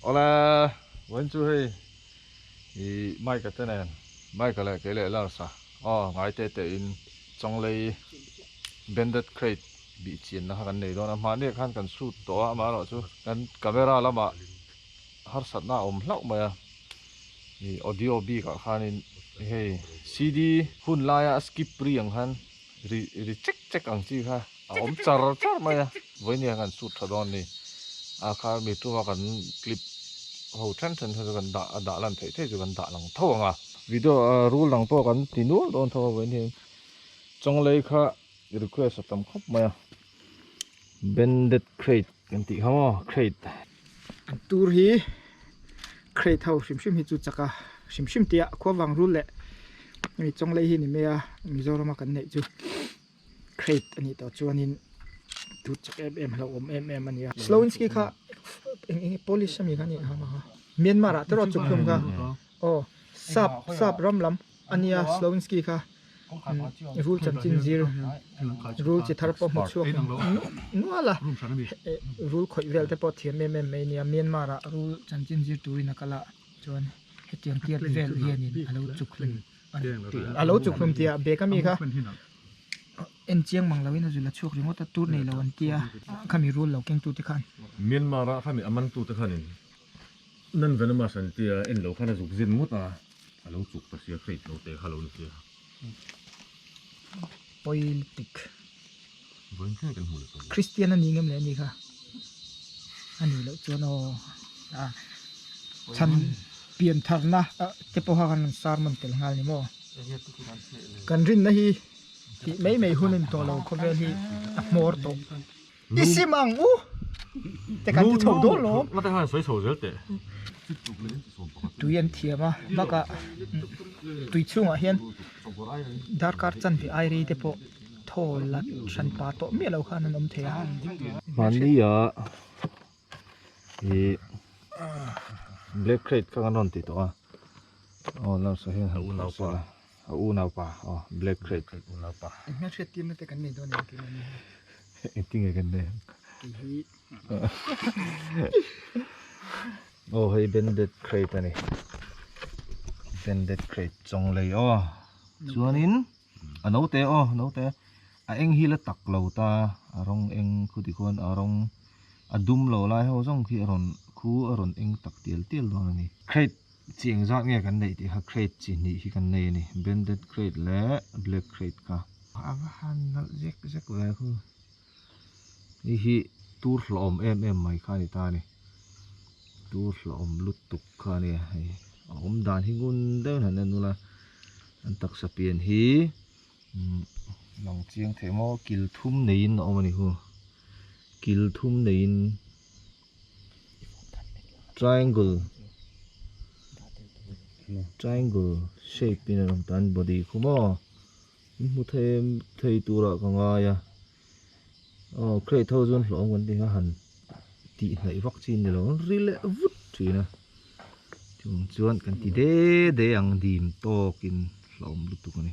Awle vawiin chu hei ih Mike a te nen Mike a leh kei leh Lars a aw ngai te te in chawnglei banded crate bih chianna kha kan nei dawn a hmahniah khan kan shoot tawh a amaherawhchu kan camera lamah harsatna a awm hlauh mai a ih audio bik ah khanin hei CD hun laia a skip ri ang khan ri ri chek chek ang chi kha a awm char char mai a vawinia kan shoot tha dawn a ni a kha mi tuma kan clip ho then then kha chu kan dah a dah lan theih theih chu kan dah lang tho ang a video ah rul dang pawh kan ti nual dawn tho a vawiin hian chawnglei kha request a tam khawp mai a banded crate kan tih kha maw crate. An tur hi crate ho hrim hrim hi chu chak a hrim hrim tia khuavang rul leh hemi chawnglei hi ni mai a Mizoram a kan neih chu crate a nih tawh chuanin tur chak em em hlauhawm em em a ni a Slowinski kha eng eng Polish ami kha a nih ang a Myanmar ah te erawh chuk hlum kha aw sap sap ram lam a nia Slowinski kha. Rul chanchin zir rul chi thar pawh hmu chhuak nual a rul khawih vel te pawh thiam em em mai a nia Myanmar ah rul chanchin zir turin a kal a chuan hetiang tiat vel hianin a lo chuk hlum a lo chuk hlum tih ah bag ami kha en chiang mang loin a zul a chhuak ringawt a tur nei lo an tia khami rul lo keng tute khan. Myanmar ah khami a man tute khanin Nan venomous an tia en lo khan a zuk zin ngawt a. A lo chuk ta sia crate lo te kha lo ni sia. Politic. Vawiin thleng kan hmu leh tawh lo. Christian a ni ngem le a ni kha. A nih loh chuan aw a chhan pian tharna te pawh kha kan rawn sermon tel nghal ni maw. Kan rinna hi tih mai mai hun a ni tawh lo khawvel hi a hmawr tawh. I sim ang u te kan ti chho dawn lawm. Tui an thiam a bakah tui chhungah hian darkar chanve ai rei te pawh thaw la hran pa tawh miah lo khan an awm thei a. Mahni ah ih black crate kha kan rawn ti tawh a aw nurse ah hian han phawrh se la. A unaupa aw black crate unaupa. Eng hmelhriat tirna te kan nei dawn em tih ani. Engtin nge kan nei ang. Kei hi. Aw hei banded crate ani. Banded crate chawng lei aw. Chuanin a note aw note a eng hi la tak lo ta a rawng eng khu ti khuan a rawng a dum lo lai ho zawng khi a rawn khu a rawn eng tak tial tial dawn ani. Crate Chi engzat nge kan neih tih kha crate chi hnih hi kan nei a ni banded crate leh black crate kha. A va han nalh zek zek ve khu. Hei hi tur hlawhawm em em mai kha a ni ta a ni. Tur hlawhawm lutuk kha a ni a hei a awm dan hi ngun deuhin han en ula an taksa pian hi lang chiang thei maw kil thum neiin a awm a ni khu kil thum neiin. Triangle triangle shape in a rawn tan body khu maw in hmu thei em thei turah ka ngai a aw crate ho chuan hlawm kan ti kha han tih hnaih vak chi ni lo an ri leh vut thin a chung chuan kan ti de de ang dim tawkin hlawm lutuk a ni.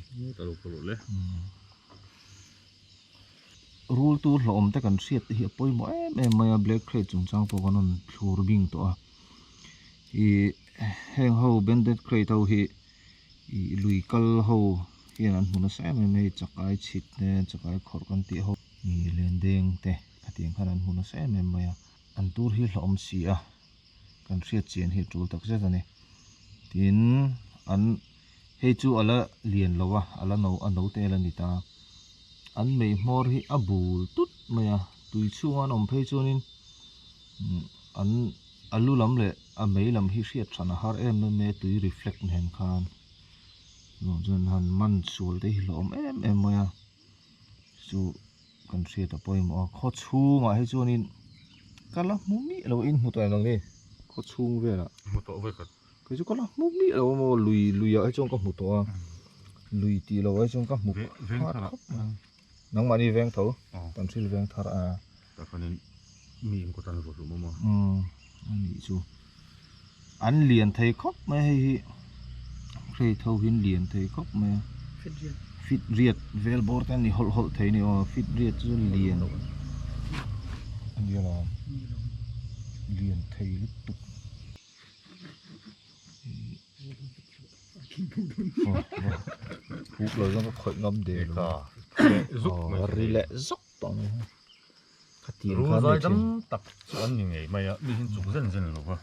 Rul tur hlauhawm te kan hriat te hi a pawimawh em em mai a black crate chungchang pawh kan rawn thlur bing tawh a ih heng ho banded crate ho hi ih lui kal ho hian an hmu nasa em em a hei chakai chhit te chakai khawrh kan tih ho ih lendeng te khatiang khan an hmu nasa em em mai a an tur hi hlauhawm si a kan hriat chian hi a tul tak zet a ni tin an. Hei chu a la lian lo a, a la no a no te la ni ta. An mei hmawr hi a bul tut mai a, tui chhunga an awm phei chuanin an a lu lam leh a mei lam hi hriat hran a har em em mai a, tui reflect nen khan. Chuvang chuan han man sual te hi hlauhawm em em mai a, chu kan hriat a pawimawh a. Khaw chhungah hi chuanin ka la hmu miah lo a, in hmu tawh em ang ni? Khaw chhung velah. Hmu tawh vek a. Kei chu ka la hmu miah lo a maw lui lui ah hi chuan ka hmu tawh a lui tih loh ah hi chuan ka hmu veng thar ah nangmahni veng tho kan thil veng thar a tah khanin mi in kawt an vaw hlum a maw a nih chu an lian thei khawp mai hei hi hei tho hi an lian thei khawp mai a fit riat vel bawr te an ni hawlh hawlh thei a ni aw fit riat chu lian a nia lawm lian thei lutuk. Huk lo zawng ka khawih ngam der lo. Ri leh zuk tawh mai. Khatiang khan Rul zai dam tak chu an ni ngei mai a, mi hian chuk zen zen lo va.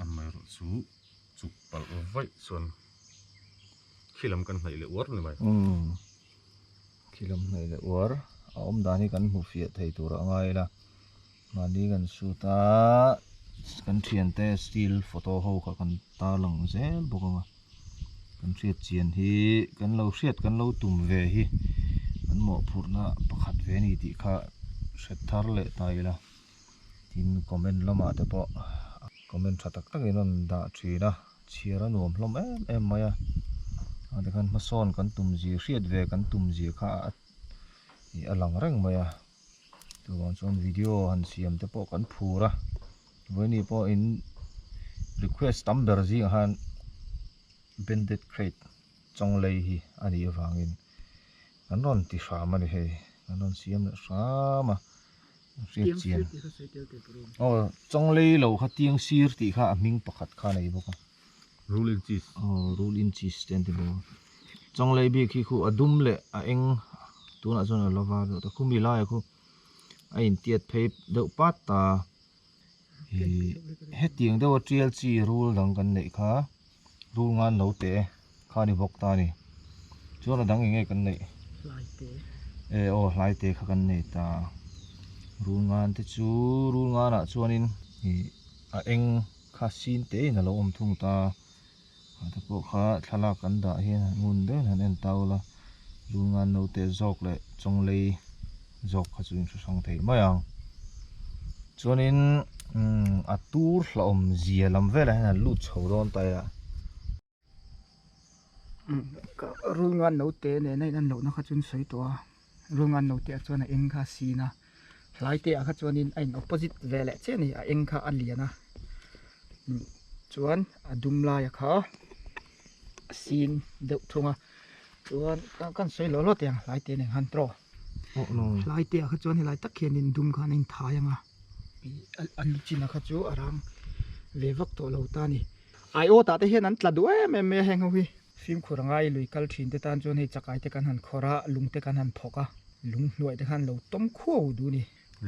Amaherawh chu chuk palh vaih chuan khi lam kan hnaih leh uar ni mai. Khi lam hnaih leh uar a awm dan hi kan hmu fiah thei tur a ngai ila. Mahni kan shoot a, kan thiante still photo ho kha kan tarlang zel bawk ang a. Kan hriat chian hi kan lo hriat kan lo tum ve hi kan mawhphurhna pakhat ve a ni tih kha hre thar leh ta ila. Tin comment lamah te pawh comment tha tak tak in rawn dah thin a, chhiar a nuam hlawm em em mai a. A tikhan hmasawn kan tum zia hriat ve kan tum zia kha a lang reng mai a. Chuvang chuan video han siam te pawh kan phur a, vawiini pawh in request tam ber zingah khan banded crate chawnglei hi a nih avangin kan rawn ti hram a ni hei, kan rawn siam leh hram a hriat chian aw chawnglei lo kha tiang sir tih kha a hming pakhat kha a nei bawk a. Rolling cheese. Aw rolling cheese te an ti bawk a. Chawnglei bik hi khu a dum leh a eng tunah chuan a la var deuh ta khumi laiah khu a intiat phei deuh pat ta. Ih hetiang deuha tial chi rul dang kan neih kha rul ngan lo teh e kha ni bawk ta a ni. Chuan a dang eng nge kan neih? E aw hlai te kha kan nei ta. Rul ngan te chu rul nganah chuanin ih a eng kha sin te in a lo awm thung ta. Ah te pawh kha thlalak kan dah hian han ngun deuhin han en ta ula rul ngan naute zawk leh chawnglei zawk kha chu in hre hrang thei mai ang. Chuanin umm a tur hlauhawm zia lam velah hian han lut chho dawn ta ila. Rul ngan naute nena in an lohna kha chu an sawi tawh a rul ngan naute ah chuan a eng kha a sin a hlai te ah kha chuanin a in opposite ve leh chiah a ni a eng kha a lian a chuan a dum laia kha a sin deuh thung a chuan kan sawi lawh lawh teh ang hlai te nen khan tawh hlai te ah kha chuan helai tak hianin dum khan a inthai ang a a lu chin ah kha chu a rang ve vak tawh lo ta a ni. Aiawt ah te hian an tla duh em em mai a heng ho hi. Fimkhur anga i lui kal thin te tan chuan hei chakai te kan han khawrh a, lung te kan han phawk a, lung hnuai te khan lo tawm khuau duh a ni.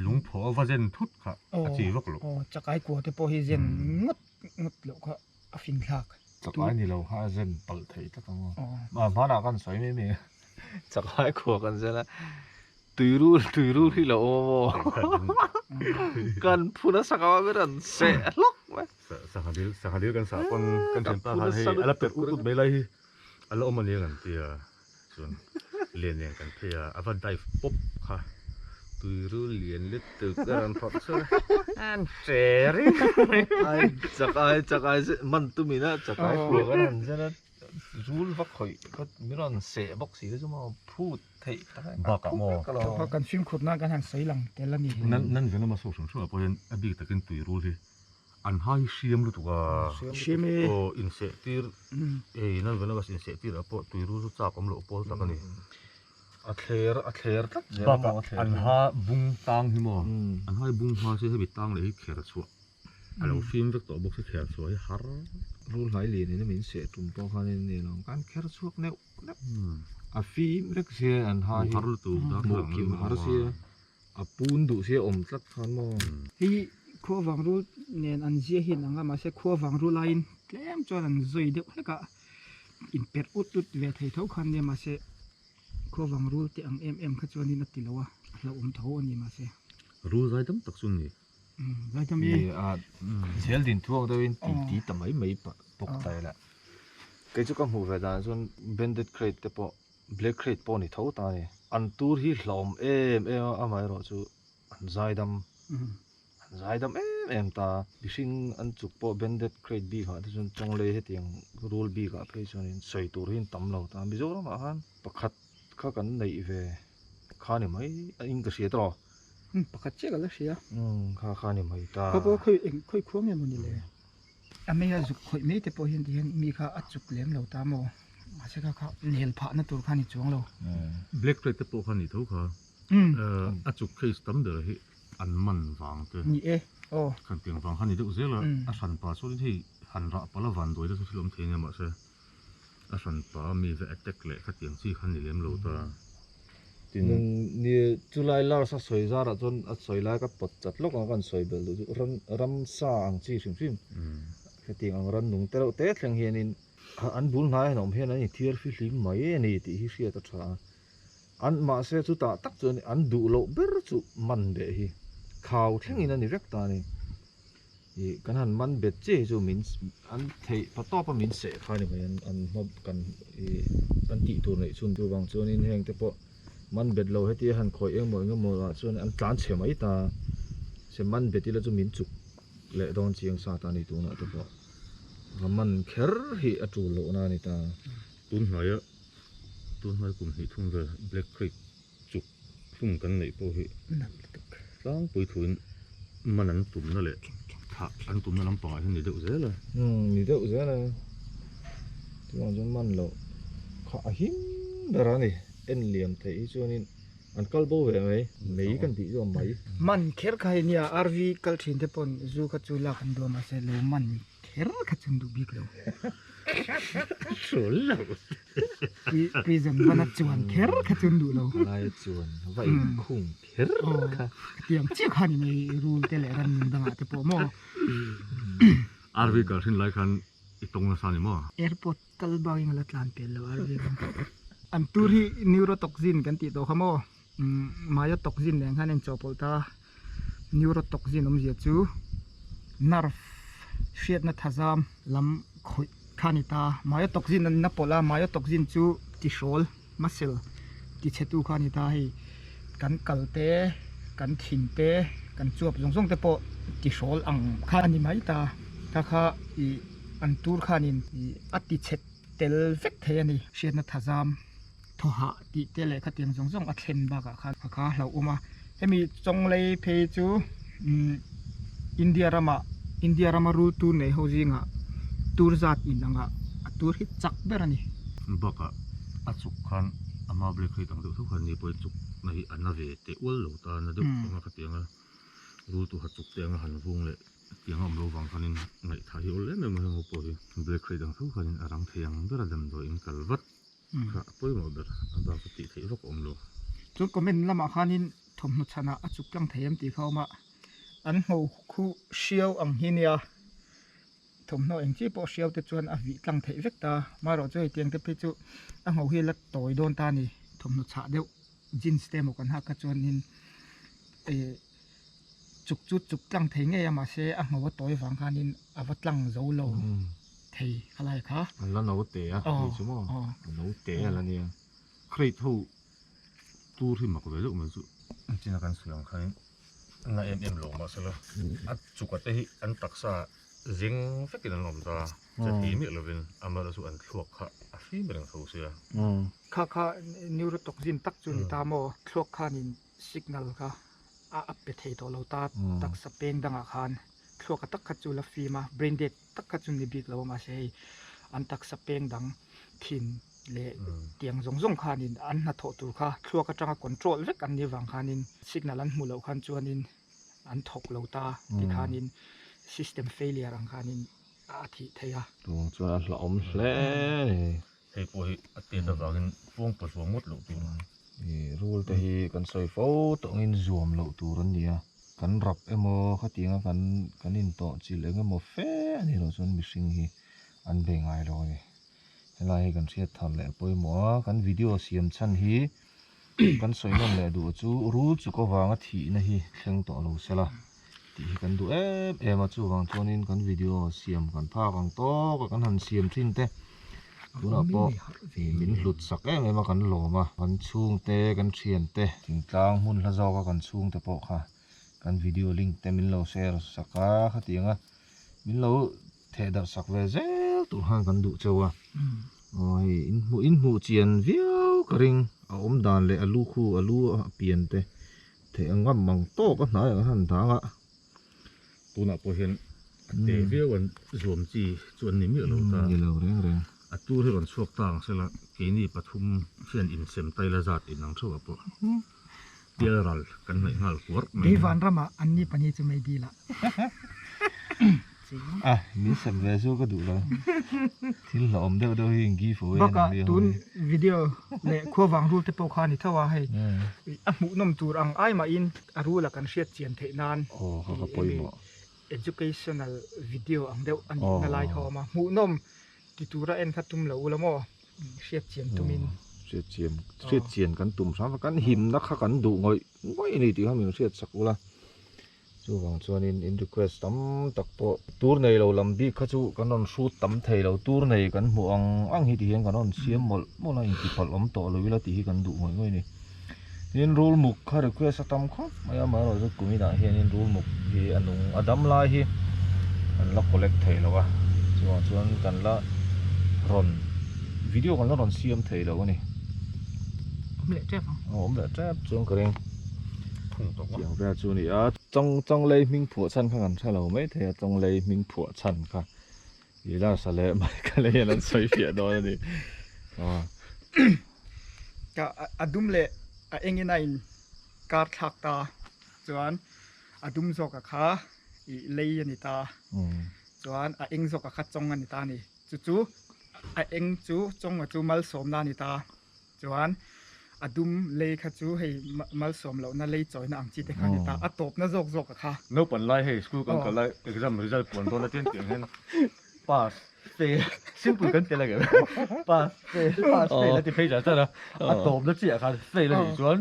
Lung phawh a va zen thut kha a chi vak loh. Aw, chakai kua te pawh hi zen ngawt ngawt loh kha a fin thlak. Chakai ni lo kha a zen palh theih tlat ang aw. Hmanah kan sawi mai mai a, chakai kua kan zen a. Tuirul tuirul hi lo awm a maw? Kan phun a sangha ber an seh hlawk mai. Sangha dil sangha dil kan sah pawn kan thianpa khan hei a la perh ut ut mai lai hi a la awm a nia kan ti a chuan lian nen kan phei a a va dive pawp kha. Tuirul lian lutuk a rawn phawrh chhuak a an hre reng mai. Ai chakai chakai man tumin a chakai phuah kan han zen a. Zul va khawih kha min rawn seh bawk si te chu maw phut theih tak a Bakah maw? Kha kan fimkhur nan kan han sawi lang tel a ni. Nan nan venawm a sawk hrim hrim ah pawh hian a bik takin tui rul hi an hai hriam lutuk a. Hriam e. Aw inseh tir ei nan venawm a inseh tir ah pawh tui rul chu chak awm loh pawl tak a ni. A thler a thler tlat zel a maw a thler. Bakah an ha bung tang hi maw an hai bung hma se hemi tang leh hi kher chhuah. A lo fim vek tawh bawk si kher chhuah hi har. Rul hlai lian in a min seh tum pawh khan in ni lo kan kher chhuak neuh neuh. A fim vek sia an ha hi. Har lutuk dar hmuh kim har sia a pun duh sia awm tlat khan maw. Hei khuavang rul nen an zia hi an ang a mahse khuavang rul aiin tlem chuan an zawi deuh hlek a inperh ut ut ve thei tho khan nia mahse khuavang rul te ang em em kha chuanin a ti lo a a hlauhawm tho a ni mahse. Rul zai dam tak chu an ni. Zel din thuak deuhin ti ti ta mai mai bawk ta ila. Kei chu ka hmuh ve dan chuan banded crate te pawh black crate pawh a ni tho ta a ni. An tur hi hlauhawm em em a amaherawh chu an zaidam an zaidam em em ta. Mihring an chuk pawh banded crate bikah te chuan chawnglei hetiang rul bikah phei chuanin sawi tur hi an tam lo ta. Mizoramah khan pakhat kha kan neih ve kha ni mai a in ka hria tawh. Pakhat chiah ka la hria. Kha kha ni mai ta. Kha pawh khawi eng khawi khua nge maw ni le? A mei a zuk khawih mai te pawh hian tihian mi kha a chuk lem lo ta maw? Mahse kha kha nel phah na tur kha ni chuang lo. Black rate te pawh kha ni tho kha. A chuk case tam ber hi an man vang te. Ni e aw. Khan tiang vang kha ni deuh zel a, a hran pa chuan hei. Han rah palh a van duai te chu thil awm thei nia mahse a hran pa mi ve attack leh khatiang chi kha ni lem lo ta. Tin, ni chulai Lars a sawi zarah chuan a sawi lai ka pawt chat lawk ang a kan sawi belh duh chu ram ramsa ang chi hrim hrim hetiang ang rannung te reuh te thleng hianin an bul hnai han awm hian an inthiar fihlim mai a ni tih hi hriat a tha a. An mahse chutah tak chuan an duh loh ber chu man beh hi khau thlengin a ni vek ta a ni. Ih kan han man bet chiah hi chu min an theih pa tawp a min seh kha ni mai an an hma kan ih kan tih tur neih chhun chuvang chuanin heng te pawh man bet lo heti a han khawih eng emaw eng emaw ah chuan an tlan chhe mai ta se man bet ila chu min chuk leh dawn chiang sa ta a ni tunah te pawh va man kher hi a tul lohna a ni ta. Tun hnaia tun hnai kum hnih thum vel Black Creek chuk hlum kan neih pawh hi tlangpui thuin man an tumna leh thah an tumna lampangah hian ni deuh zel a. Umm ni deuh zel a, chuvang chuan man loh kha a him ber a ni, en liam theih hi chuanin an kal bo ve mai, mei kan tih chu a mai. Man kher kha hei nia RV kal thin te pawn zu kha chu lak an duh a mahse lo man kher kha chu an duh bik lo. Hrul lo. Prison vana chuan kher kha chu an duh lo. Lai chuan va inkhung kher kha. Tiang chiah kha ni mai rul te leh rannung dangah te pawh maw. RV kal hrin lai khan i tawng nasa ni maw? Airport kal bangin a la tlan pel lo RV kha. An tur hi neurotoxin kan tih tawh kha maw. Myotoxin nen khan a inchawhpawlh ta a. Neurotoxin awmzia chu nerve hriatna thazam lam khawih kha a ni ta. Myotoxin an na pawlh a, myotoxin chu tihrawl, muscle, tichhetu kha a ni ta. Hei kan kal te, kan thin te, kan chuap zawng zawng te pawh tihrawl ang kha a ni mai ta. Kha kha ih an tur khanin ih a tichhe tel vek thei a ni. Hriatna thazam. Thaw hah tih te leh khatiang zawng zawng a thlen bakah khan a kha hlauhawm a, hemi chawnglei phei chu umm India ramah India rama rul tur nei ho zingah tur zat in angah a tur hi chak ber a ni. Bakah a chuk khan ama black kheit ang deuh tho khan ni pawhin chuk na hi a na ve teh ual lo ta na deuh anga khatianga rul tu ha chuk te anga han vung leh Tiang a awm lo vang khanin ngaihthah hi awl em em a heng ho pawh hi black kheit ang tho khanin a rang thei ang ber a damdawiin kal vat. Kha a pawimawh ber a bak chu tih theih vak a awm lo. Chu comment lamah khanin thawmhnaw chhanah a chuk tlang thei em tih kha a awm a, an ngho khu hriau ang hi nia, thawmhnaw eng chi pawh hriau te chuan a vih tlang theih vek ta, marawh chu hei tiang te phei chu a ngho hi la tawi dawn ta a ni, thawmhnaw chhah deuh jeans te emaw kan hak kha chuanin eh chuk chu chuk tlang thei ngei a mahse a ngho a tawi vang khanin a va tlang zo lo thei kha lai kha. An la no te a hei chu maw a no te a la nia. Crate ho tur hi mak ve deuh mai chu. China kan sawi ang khanin na em em lo mahsela a chuka te hi an taksa zing vekin an awm ta che thei miah lovin amaherawhchu chu an thluak kha a fim reng tho sia. Kha kha neurotoxin tak chu ni ta maw thluak khanin signal kha a a pe thei tawh lo ta taksa peng dangah khan thluaka tak kha chu la fim a brain dead tak kha chu ni bik lo a mahse hei an taksa peng dang thin leh tiang zawng zawng khanin an hnathawh tur kha thluak atanga control vek an nih vang khanin signal an hmuh loh khan chuanin an thawk lo ta tikhanin system failure ang khanin a thih theih a. Tun chuan a hlauhawm hle a ni. Hei pawh hi a tet avangin puang paw zuam ngawt loh tur. Ih rul te hi kan sawi fo tawngin zuam loh tur an ni a, kan rap emaw khatianga kan kan intawh chilh eng emaw fe a nih loh chuan mihring hi an bei ngai lo a ni. Helai hi kan hriat thar leh pawimawh a, kan video siam chhan hi kan sawi nawn leh duh chu rul chuk avanga thihna hi thleng tawh lo sela tih hi kan duh em em a, chuvang chuanin kan video siam kan phak ang tawk a kan han siam thin te tunah pawh min hlut sak em em a kan lawm a, kan chhungte kan thiante thingtlang hmun hla zawka kan chhungte pawh kha kan video link te min lo share sak a khatiang a min lo theh darh sak ve zel tur khan kan duh cheu a aw hei in hmuh in hmuh chian viau ka ring a awm dan leh a lu khu a lu a pian te theih ang ngam ang tawk a hnai ang han dang a tunah pawh hian a te viau an zuam chi chu an ni miah lo ta ni lo reng reng a tur hi rawn chhuak ta ang sela keini pathum hian insem taila zat inang theuh ah pawh Pial ral kan hnaih nghal kuar mai. Kei vanramah an ni pahnih chu mei dil ah. che ang. A, min sem ve chu ka duh lo. Thil hlauhawm deuh deuh hi in give away Bakah tun video leh khuavang rul te pawh kha a ni tho a hei. A hmuhnawm tur ang ai mahin a rula kan hriat chian theih nan Aw kha ka pawimawh. Educational video ang deuh a nihna lai kha a awm a. Hmuhnawm ti tura en kha tum lo ula maw? Hriat chian tumin. Hriat chian hriat chian kan tum hram a kan himna kha kan duh ngawih ngawih a ni tih kha min hriat sak ula. Chuvang chuanin in request tam tak pawh tur nei lo lam bik kha chu kan rawn hrut tam thei lo tur nei kan hmuh ang ang hi ti hian kan rawn siam mawlh mawlh a intipalh awm tawh lo ila tih hi kan duh ngawih ngawih a ni. Tin rulmuk kha request a tam khawp mai a amaherawh chu kum inah hianin rulmuk hi a nung a dam lai hi kan la collect thei lo a chuvang chuan kan la rawn video kan la rawn siam thei lo a ni. Awm leh tep ang. Awm leh tep chuan ka ring. Tiang vel chu a ni a. Chawng chawng lei hming phuah chhan kha kan hre lo mai thei a, chawng lei hming phuah chhan kha Lilasa leh Michael hian an sawi fiah dawn a ni. Ka a dum leh a engin a in kar thlak ta chuan a dum zawk a kha i lei a ni ta chuan a eng zawk a kha chawng a ni ta a ni. Chu chu a eng chu chawng a chu malsawmna a ni ta. Chuan a dum lei kha chu hei malsawm lohna lei chawina ang chi te kha a ni ta, a tawpna zawk zawk a kha. Naupan lai hei school kan kal lai exam result puan dawn atin tih ang hian pass fail simple kan tel angem pass fail pass fail a ti phei zan zan a, a tawpna chiah khan fail a nih chuan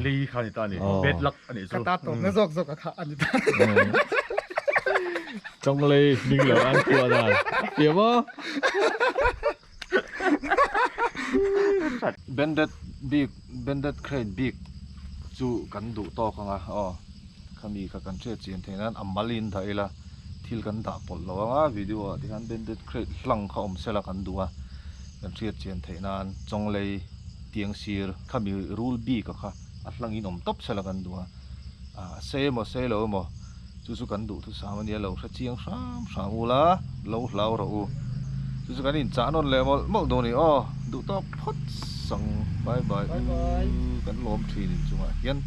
lei kha a ni ta a ni, bad luck a nih chu. Ka ta tawpna zawk zawk a kha a ni ta. Chawng lei ning lo an khuan a, a fiam a. Banded bik banded crate bik chu kan duh tawk ang a aw khami kha kan hriat chian theih nan a mal in dah ila thil kan dah pawlh lo ang a video ah te hian banded crate hlang kha awm sela kan duh a kan hriat chian theih nan chawnglei tiang sir khami rul bik a kha a hlang in awm tawp sela kan duh a ah sei emaw sei lo emaw Chu chu kan duh thusam a nia lo hre chiang hram hram ula lo hlau rawh u. Chu chu kan inchah nawn leh mawlh mawlh dawn a ni aw. Duh tawk phawt sang bye bye u kan lawm thin inchungah hian.